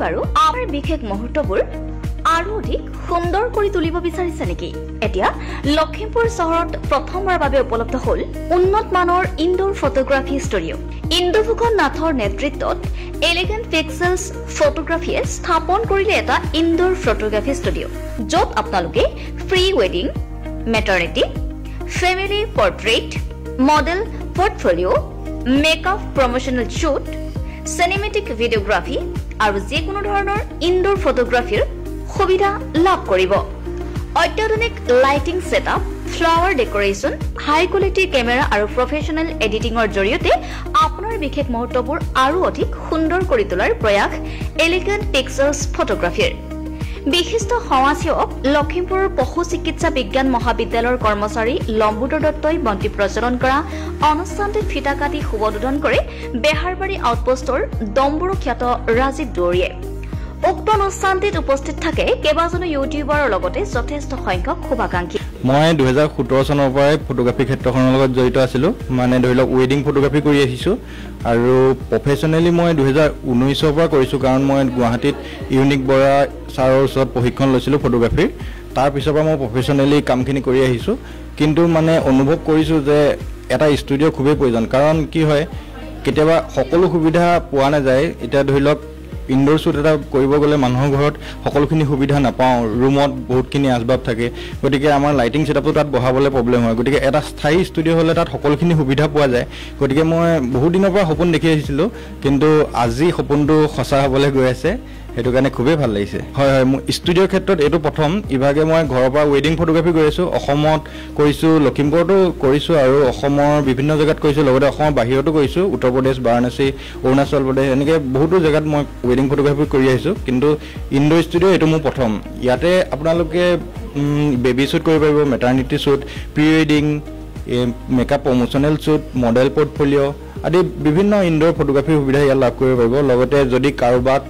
বাৰু আমাৰ বিশেষ মুহূৰ্তবোৰ আৰু অধিক সুন্দৰ কৰি তুলিব বিচাৰিছে নেকি? এতিয়া লখিমপুৰ চহৰত প্ৰথমবাৰৰ বাবে উপলব্ধ হ'ল উন্নত মানৰ ইনডোৰ ফটোগ্ৰাফী ষ্টুডিঅ'। ইন্দুভূষণ নাথৰ নেতৃত্বত এলিগেণ্ট পিক্সেলছ ফটোগ্ৰাফীয়ে স্থাপন কৰিলে এটা ইনডোৰ ফটোগ্ৰাফী ষ্টুডিঅ', য'ত আপোনালোকে pre wedding, maternity, family portrait, model portfolio, makeup, promotional shoot, cinematic videography আৰু যিকোনো ধৰণৰ ইনডোৰ ফটোগ্ৰাফীৰ সুবিধা লাভ কৰিব। অত্যাধুনিক lighting setup, flower decoration, high quality camera আৰু প্ৰফেচনেল এডিটিঙৰ জৰিয়তে আপোনাৰ বিশেষ মুহূৰ্তবোৰ আৰু অধিক সুন্দৰ কৰি তোলাৰ প্ৰয়াস এলিগেণ্ট পিক্সেলছ ফটোগ্ৰাফীৰ। বিশিষ্ট সমাজসেৱক, লখিমপুৰৰ পশু চিকিৎসা বিজ্ঞান মহাবিদ্যালয়ৰ কৰ্মচাৰী লম্বোদৰ দত্তই বন্তি প্ৰজ্বলন কৰা অনুষ্ঠানটিত ফিটা কাটি শুভোদ্বোধন কৰে বেহাৰবাৰী আউটপোষ্টৰ দম্বুৰু খ্যাত ৰাজীৱ দুৱৰীয়ে। উক্ত অনুষ্ঠানটিত উপস্থিত থাকে কেইবাজনো ইউটিউবাৰৰ লগতে যথেষ্ট সংখ্যক শুভাকাংক্ষী। মই 2017 চনৰ পৰাই ফটোগ্ৰাফী ক্ষেত্ৰখনৰ লগত জড়িত আছিলোঁ, মানে ধৰি লওক ৱেডিং ফটোগ্ৰাফী কৰি আহিছোঁ আৰু প্ৰফেচনেলি মই 2019ৰ পৰা কৰিছোঁ, কাৰণ মই গুৱাহাটীত ইউনিক বৰা ছাৰৰ ওচৰত প্ৰশিক্ষণ লৈছিলোঁ ফটোগ্ৰাফীৰ। তাৰপিছৰ পৰা মই প্ৰফেচনেলি কামখিনি কৰি আহিছোঁ। কিন্তু মানে অনুভৱ কৰিছোঁ যে এটা ষ্টুডিঅ' খুবেই প্ৰয়োজন, কাৰণ কি হয় কেতিয়াবা সকলো সুবিধা পোৱা নাযায়। এতিয়া ধৰি লওক ইনডোৰ শ্বুট এটা কৰিব গ'লে মানুহৰ ঘৰত সকলোখিনি সুবিধা নাপাওঁ, ৰুমত বহুতখিনি আচবাব থাকে, গতিকে আমাৰ লাইটিং ছেটআপটো তাত বহাবলৈ প্ৰব্লেম হয়। গতিকে এটা স্থায়ী ষ্টুডিঅ' হ'লে তাত সকলোখিনি সুবিধা পোৱা যায়। গতিকে মই বহুত দিনৰ পৰা সপোন দেখি আহিছিলোঁ, কিন্তু আজি সপোনটো সঁচা হ'বলৈ গৈ আছে, সেইটো কাৰণে খুবেই ভাল লাগিছে। হয় হয়, মোৰ ষ্টুডিঅ'ৰ ক্ষেত্ৰত এইটো প্ৰথম। ইভাগে মই ঘৰৰ পৰা ৱেডিং ফটোগ্ৰাফী কৰি আছোঁ, অসমত কৰিছোঁ, লখিমপুৰতো কৰিছোঁ আৰু অসমৰ বিভিন্ন জেগাত কৰিছোঁ, লগতে অসমৰ বাহিৰতো কৰিছোঁ, উত্তৰ প্ৰদেশ, বাৰাণসী, অৰুণাচল প্ৰদেশ, এনেকৈ বহুতো জেগাত মই ৱেডিং ফটোগ্ৰাফী কৰি আহিছোঁ। কিন্তু ইনডোৰ ষ্টুডিঅ' এইটো মোৰ প্ৰথম। ইয়াতে আপোনালোকে বেবী শ্বুট কৰিব পাৰিব, maternity shoot, pre wedding, makeup promotional shoot, model portfolio আদি বিভিন্ন ইনডোৰ ফটোগ্ৰাফীৰ সুবিধা ইয়াত লাভ কৰিব পাৰিব। লগতে যদি কাৰোবাক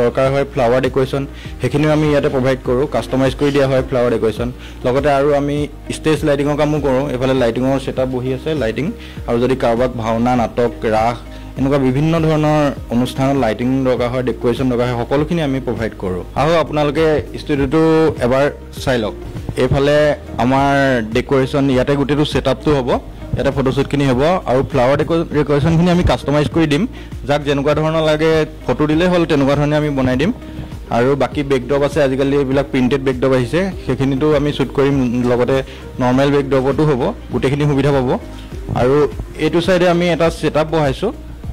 দৰকাৰ হয় ফ্লাৱাৰ ডেক'ৰেশ্যন, সেইখিনিও আমি ইয়াতে প্ৰভাইড কৰোঁ, কাষ্টমাইজ কৰি দিয়া হয় ফ্লাৱাৰ ডেক'ৰেশ্যন। লগতে আৰু আমি ষ্টেজ লাইটিঙৰ কামো কৰোঁ, এইফালে লাইটিঙৰ ছেটআপ বহি আছে লাইটিং। আৰু যদি কাৰোবাক ভাওনা, নাটক, ৰাস এনেকুৱা বিভিন্ন ধৰণৰ অনুষ্ঠানত লাইটিং দৰকাৰ হয়, ডেক'ৰেশ্যন দৰকাৰ হয়, সকলোখিনি আমি প্ৰভাইড কৰোঁ। আৰু আপোনালোকে ষ্টুডিঅ'টো এবাৰ চাই লওক। এইফালে আমাৰ ডেক'ৰেশ্যন ইয়াতে গোটেইটো ছেটআপটো হ'ব, ইয়াতে ফটোশ্বুটখিনি হ'ব আৰু ফ্লাৱাৰ ডেক'ৰেশ্যনখিনি আমি কাষ্টমাইজ কৰি দিম, যাক যেনেকুৱা ধৰণৰ লাগে ফটো দিলেই হ'ল, তেনেকুৱা ধৰণে আমি বনাই দিম। আৰু বাকী বেকড্ৰপ আছে, আজিকালি এইবিলাক প্ৰিণ্টেড বেকড্ৰপ আহিছে, সেইখিনিতো আমি শ্বুট কৰিম, লগতে নৰ্মেল বেকড্ৰপতো হ'ব, গোটেইখিনি সুবিধা পাব। আৰু এইটো চাইডে আমি এটা ছেটআপ বহাইছোঁ,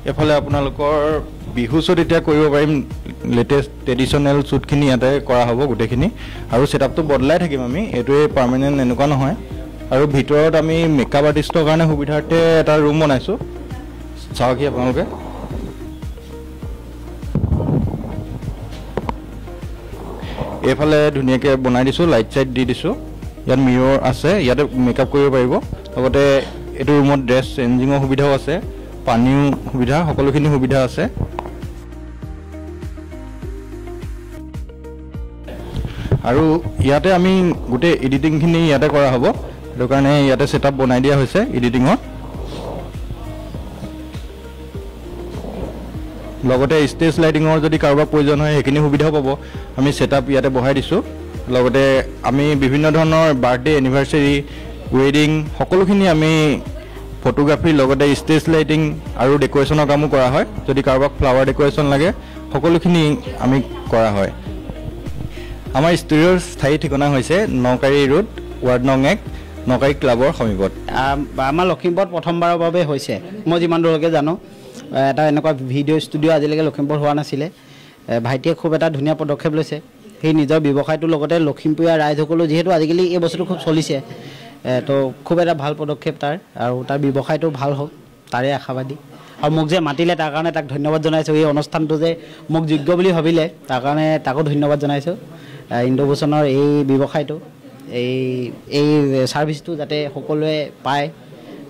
এইফালে আপোনালোকৰ বিহু শ্বুট এতিয়া কৰিব পাৰিম, লেটেষ্ট ট্ৰেডিশ্যনেল শ্বুটখিনি ইয়াতে কৰা হ'ব গোটেইখিনি। আৰু ছেটআপটো বদলাই থাকিম আমি, এইটোৱে পাৰ্মানেণ্ট এনেকুৱা নহয়। আৰু ভিতৰত আমি মেকআপ আৰ্টিষ্টৰ কাৰণে সুবিধাৰ্থে এটা ৰুম বনাইছোঁ, চাওকহি আপোনালোকে। এইফালে ধুনীয়াকৈ বনাই দিছোঁ, লাইট চাইট দি দিছোঁ, ইয়াত মিৰৰ আছে, ইয়াতে মেকআপ কৰিব পাৰিব। লগতে এইটো ৰুমত ড্ৰেছ চেঞ্জিঙৰ সুবিধাও আছে, পানীও সুবিধা, সকলোখিনি সুবিধা আছে। আৰু ইয়াতে আমি গোটেই এডিটিংখিনি ইয়াতে কৰা হ'ব, সেইটো কাৰণে ইয়াতে ছেটআপ বনাই দিয়া হৈছে এডিটিঙৰ। লগতে ষ্টেজ লাইটিঙৰ যদি কাৰোবাৰ প্ৰয়োজন হয় সেইখিনি সুবিধাও পাব, আমি ছেটআপ ইয়াতে বহাই দিছোঁ। লগতে আমি বিভিন্ন ধৰণৰ বাৰ্থডে, এনিভাৰ্চেৰী, ৱেডিং সকলোখিনি আমি ফটোগ্ৰাফীৰ লগতে ষ্টেজ লাইটিং আৰু ডেক'ৰেশ্যনৰ কামো কৰা হয়। যদি কাৰোবাক ফ্লাৱাৰ ডেক'ৰেশ্যন লাগে সকলোখিনি আমি কৰা হয়। আমাৰ ষ্টুডিঅ'ৰ স্থায়ী ঠিকনা হৈছে নকাৰী ৰোড, ৱাৰ্ড নং 1, নকাৰী ক্লাবৰ সমীপত। আমাৰ লখিমপুৰত প্ৰথমবাৰৰ বাবে হৈছে, মই যিমান দূৰলৈকে জানো এটা এনেকুৱা ভিডিঅ' ষ্টুডিঅ' আজিলৈকে লখিমপুৰত হোৱা নাছিলে। ভাইটিয়ে খুব এটা ধুনীয়া পদক্ষেপ লৈছে, সেই নিজৰ ব্যৱসায়টোৰ লগতে লখিমপুৰীয়া ৰাইজসকলো, যিহেতু আজিকালি এই বস্তুটো খুব চলিছে, তো খুব এটা ভাল পদক্ষেপ তাৰ, আৰু তাৰ ব্যৱসায়টো ভাল হওক তাৰে আশাবাদী। আৰু মোক যে মাতিলে তাৰ কাৰণে তাক ধন্যবাদ জনাইছোঁ, এই অনুষ্ঠানটো যে মোক যোগ্য বুলি ভাবিলে তাৰ কাৰণে তাকো ধন্যবাদ জনাইছোঁ। ইন্দুভূষণৰ এই ব্যৱসায়টো, এই ছাৰ্ভিচটো যাতে সকলোৱে পায়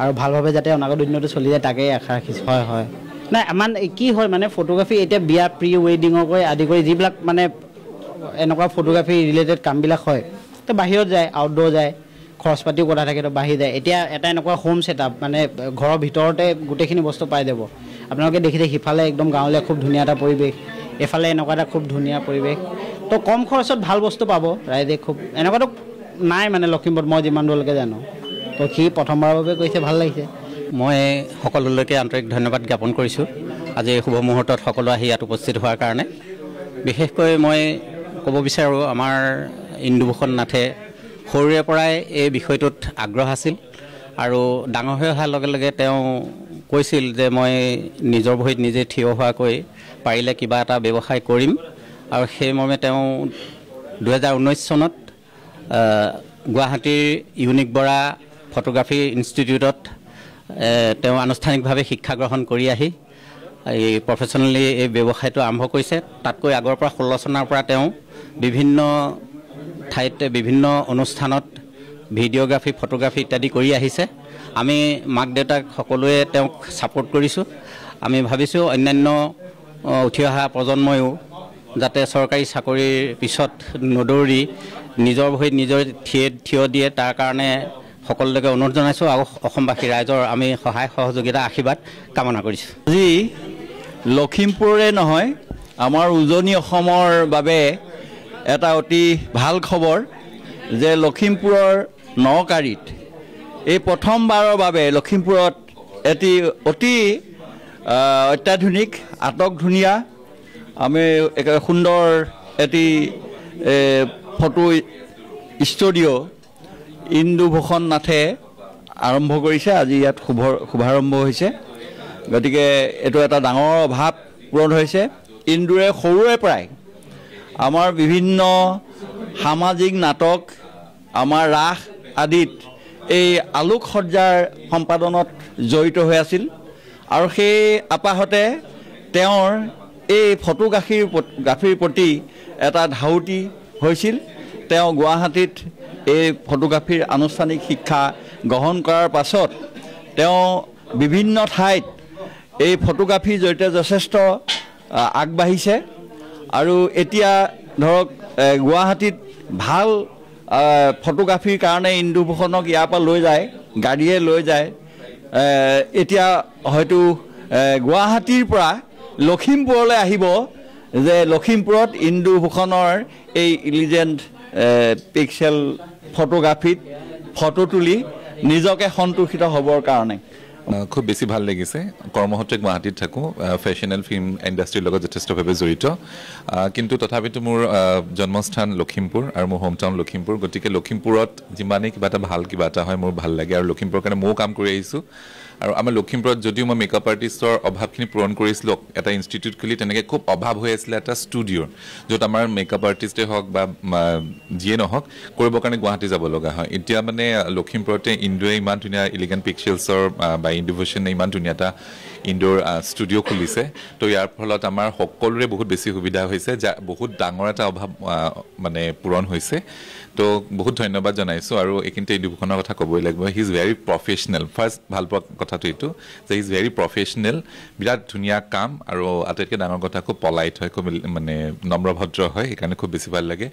আৰু ভালভাৱে যাতে অনাগত দিনতো চলি যায় তাকেই আশা ৰাখিছোঁ। হয় হয়, নাই আমাৰ কি হয় মানে ফটোগ্ৰাফী এতিয়া বিয়া, প্ৰি ৱেডিঙকৈ আদি কৰি যিবিলাক মানে এনেকুৱা ফটোগ্ৰাফী ৰিলেটেড কামবিলাক হয়, তো বাহিৰত যায়, আউটড'ৰ যায়, খৰচ পাতিও কথা থাকে, তো বাঢ়ি যায়। এতিয়া এটা এনেকুৱা হোম ছেটআপ মানে ঘৰৰ ভিতৰতে গোটেইখিনি বস্তু পাই যাব। আপোনালোকে দেখিছে সিফালে একদম গাঁৱলীয়া খুব ধুনীয়া এটা পৰিৱেশ, এইফালে এনেকুৱা এটা খুব ধুনীয়া পৰিৱেশ, তো কম খৰচত ভাল বস্তু পাব ৰাইজে। খুব এনেকুৱাতো নাই মানে লখিমপুৰত, মই যিমান দূৰলৈকে জানো। তো সি প্ৰথমবাৰৰ বাবে কৈছে, ভাল লাগিছে। মই সকলোলৈকে আন্তৰিক ধন্যবাদ জ্ঞাপন কৰিছোঁ আজি এই শুভ মুহূৰ্তত সকলো আহি ইয়াত উপস্থিত হোৱাৰ কাৰণে। বিশেষকৈ মই ক'ব বিচাৰোঁ, আমাৰ ইন্দুভূষণ নাথে সৰুৰে পৰাই এই বিষয়টোত আগ্ৰহ আছিল আৰু ডাঙৰ হৈ অহাৰ লগে লগে তেওঁ কৈছিল যে মই নিজৰ ভৰিত নিজে থিয় হোৱাকৈ পাৰিলে কিবা এটা ব্যৱসায় কৰিম। আৰু সেই মৰ্মে তেওঁ 2019 চনত গুৱাহাটীৰ ইউনিক বৰা ফটোগ্ৰাফী ইনষ্টিটিউটত তেওঁ আনুষ্ঠানিকভাৱে শিক্ষা গ্ৰহণ কৰি আহি এই প্ৰফেচনেলি এই ব্যৱসায়টো আৰম্ভ কৰিছে। তাতকৈ আগৰ পৰা 16 চনৰ পৰা তেওঁ বিভিন্ন ঠাইত বিভিন্ন অনুষ্ঠানত ভিডিঅ'গ্ৰাফী, ফটোগ্ৰাফী ইত্যাদি কৰি আহিছে। আমি মাক দেউতাক সকলোৱে তেওঁক ছাপোৰ্ট কৰিছোঁ। আমি ভাবিছোঁ অন্যান্য উঠি অহা প্ৰজন্ময়ো যাতে চৰকাৰী চাকৰিৰ পিছত নদৌৰি নিজৰ ভৰিত নিজৰ থিয় দিয়ে, তাৰ কাৰণে সকলোকে অনুৰোধ জনাইছোঁ আৰু অসমবাসী ৰাইজৰ আমি সহায় সহযোগিতা আশীৰ্বাদ কামনা কৰিছোঁ। আজি লখিমপুৰৰে নহয়, আমাৰ উজনি অসমৰ বাবে এটা অতি ভাল খবৰ যে লখিমপুৰৰ নকাৰীত এই প্ৰথমবাৰৰ বাবে লখিমপুৰত এটি অতি অত্যাধুনিক আটকধুনীয়া আমি একেবাৰে সুন্দৰ এটি ফটো ষ্টুডিঅ' ইন্দুভূষণ নাথে আৰম্ভ কৰিছে। আজি ইয়াত শুভাৰম্ভ হৈছে। গতিকে এইটো এটা ডাঙৰ অভাৱ পূৰণ হৈছে। ইন্দুৰে সৰুৰে পৰাই আমাৰ বিভিন্ন সামাজিক নাটক, আমাৰ ৰাস আদিত এই আলোকসজ্জাৰ সম্পাদনত জড়িত হৈ আছিল আৰু সেই আপাহতে তেওঁৰ এই ফটোগ্ৰাফীৰ প্ৰতি এটা ধাউতি হৈছিল। তেওঁ গুৱাহাটীত এই ফটোগ্ৰাফীৰ আনুষ্ঠানিক শিক্ষা গ্ৰহণ কৰাৰ পাছত তেওঁ বিভিন্ন ঠাইত এই ফটোগ্ৰাফীৰ জৰিয়তে যথেষ্ট আগবাঢ়িছে আৰু এতিয়া ধৰক গুৱাহাটীত ভাল ফটোগ্ৰাফীৰ কাৰণে ইন্দুভূষণক ইয়াৰ পৰা লৈ যায়, গাড়ীয়ে লৈ যায়। এতিয়া হয়তো গুৱাহাটীৰ পৰা লখিমপুৰলৈ আহিব যে লখিমপুৰত ইন্দুভূষণৰ এই ইলিজেণ্ট পিক্সেল ফটোগ্ৰাফীত ফটো তুলি নিজকে সন্তোষিত হ'বৰ কাৰণে খুব বেছি ভাল লাগিছে। কৰ্মসূত্ৰে গুৱাহাটীত থাকোঁ, ফেশ্বন এণ্ড ফিল্ম ইণ্ডাষ্ট্ৰীৰ লগত যথেষ্টভাৱে জড়িত, কিন্তু তথাপিতো মোৰ জন্মস্থান লখিমপুৰ আৰু মোৰ হোম টাউন লখিমপুৰ। গতিকে লখিমপুৰত যিমানেই কিবা এটা ভাল কিবা এটা হয় মোৰ ভাল লাগে আৰু লখিমপুৰৰ কাৰণে ময়ো কাম কৰি আহিছোঁ। আৰু আমাৰ লখিমপুৰত যদিও মই মেকআপ আৰ্টিষ্টৰ অভাৱখিনি পূৰণ কৰিছিলোঁ এটা ইনষ্টিটিউট খুলি, তেনেকৈ খুব অভাৱ হৈ আছিলে এটা ষ্টুডিঅ'ৰ, য'ত আমাৰ মেকআপ আৰ্টিষ্টেই হওক বা যিয়ে নহওক কৰিবৰ কাৰণে গুৱাহাটী যাব লগা হয়। এতিয়া মানে লখিমপুৰতে ইন্দুৱে ইমান ধুনীয়া ইলিগেণ্ট পিক্সেলছৰ বা ইন্দুভূষণে ইমান ধুনীয়া এটা ইনডোৰ ষ্টুডিঅ' খুলিছে, তো ইয়াৰ ফলত আমাৰ সকলোৰে বহুত বেছি সুবিধা হৈছে, যা বহুত ডাঙৰ এটা অভাৱ মানে পূৰণ হৈছে। তো বহুত ধন্যবাদ জনাইছোঁ। আৰু এইখিনিতে ইন্দুভূষণৰ কথা ক'বই লাগিব, he is very professional. First ভাল পোৱা কথাটো এইটো যে he is very professional, বিৰাট ধুনীয়া কাম আৰু আটাইতকৈ ডাঙৰ কথা খুব পলাইট হয়, খুব মানে নম্ৰভদ্ৰ হয়, সেইকাৰণে খুব বেছি ভাল লাগে।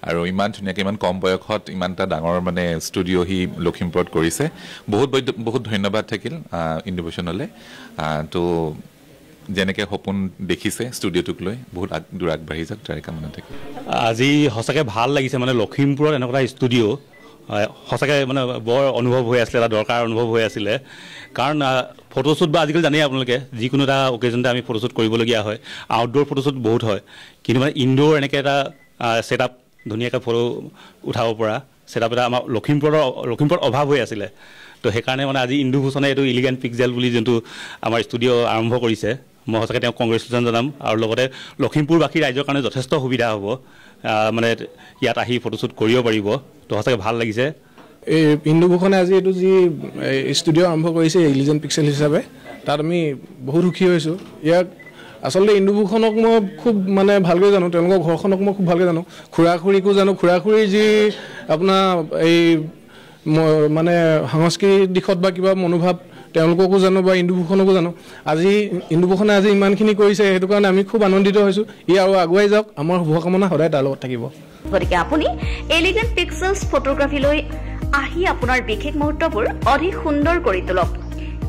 আৰু ইমান ধুনীয়াকৈ ইমান কম বয়সত ইমান এটা ডাঙৰ মানে ষ্টুডিঅ' সি লখিমপুৰত কৰিছে। বহুত বহুত ধন্যবাদ থাকিল ইন্দুভূষণলৈ। তো যেনেকৈ সপোন দেখিছে ষ্টুডিঅ'টোক লৈ বহুত দূৰ আগবাঢ়ি যাওক তাৰে কামনা থাকিল। আজি সঁচাকৈ ভাল লাগিছে, মানে লখিমপুৰত এনেকুৱা এটা ষ্টুডিঅ' সঁচাকৈ মানে বৰ অনুভৱ হৈ আছিলে, এটা দৰকাৰ অনুভৱ হৈ আছিলে। কাৰণ ফটোশ্বুট বা আজিকালি জানেই আপোনালোকে যিকোনো এটা অকেজনতে আমি ফটোশ্বুট কৰিবলগীয়া হয়, আউটড'ৰ ফটোশ্বুট বহুত হয়, কিন্তু মানে ইনড'ৰ এনেকৈ এটা ছেট আপ ধুনীয়াকৈ ফটো উঠাব পৰা ছেট আপ এটা আমাৰ লখিমপুৰত অভাৱ হৈ আছিলে। তো সেইকাৰণে মানে আজি ইন্দুভূষণে এইটো ইলিগেণ্ট পিক্সেল বুলি যোনটো আমাৰ ষ্টুডিঅ' আৰম্ভ কৰিছে, মই সঁচাকৈ তেওঁক কংগ্ৰেচুলেশ্যন জনাম। আৰু লগতে লখিমপুৰবাসী ৰাইজৰ কাৰণে যথেষ্ট সুবিধা হ'ব, মানে ইয়াত আহি ফটোশ্বুট কৰিব পাৰিব। তো সঁচাকৈ ভাল লাগিছে। এই ইন্দুভূষণে আজি এইটো যি ষ্টুডিঅ' আৰম্ভ কৰিছে ইলিজেণ্ট পিক্সেল হিচাপে, তাত আমি বহুত সুখী হৈছোঁ। ইয়াক আচলতে ইন্দুভূষণক মই খুব মানে ভালকৈ জানো, তেওঁলোকৰ ঘৰখনক মই খুব ভালকৈ জানো, খুৰা খুৰীকো জানো। খুৰা খুৰীৰ যি আপোনাৰ এই মানে সাংস্কৃতিক দিশত বা কিবা মনোভাৱ তেওঁলোককো জানো বা ইন্দুভূষণকো জানো। আজি ইন্দুভূষণে আজি ইমানখিনি কৰিছে, সেইটো কাৰণে আমি খুব আনন্দিত হৈছোঁ। ই আৰু আগুৱাই যাওক, আমাৰ শুভকামনা সদায় তাৰ লগত থাকিব। গতিকে আপুনি এলিগেণ্ট পিক্সেলছ ফটোগ্ৰাফীলৈ আহি আপোনাৰ বিশেষ মুহূৰ্তবোৰ অধিক সুন্দৰ কৰি তোলক।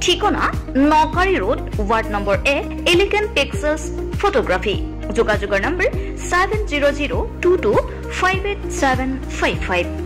ঠিকনা Nakari road, ward number 1, elegant pixels photography. যোগাযোগৰ নম্বৰ 7002258755।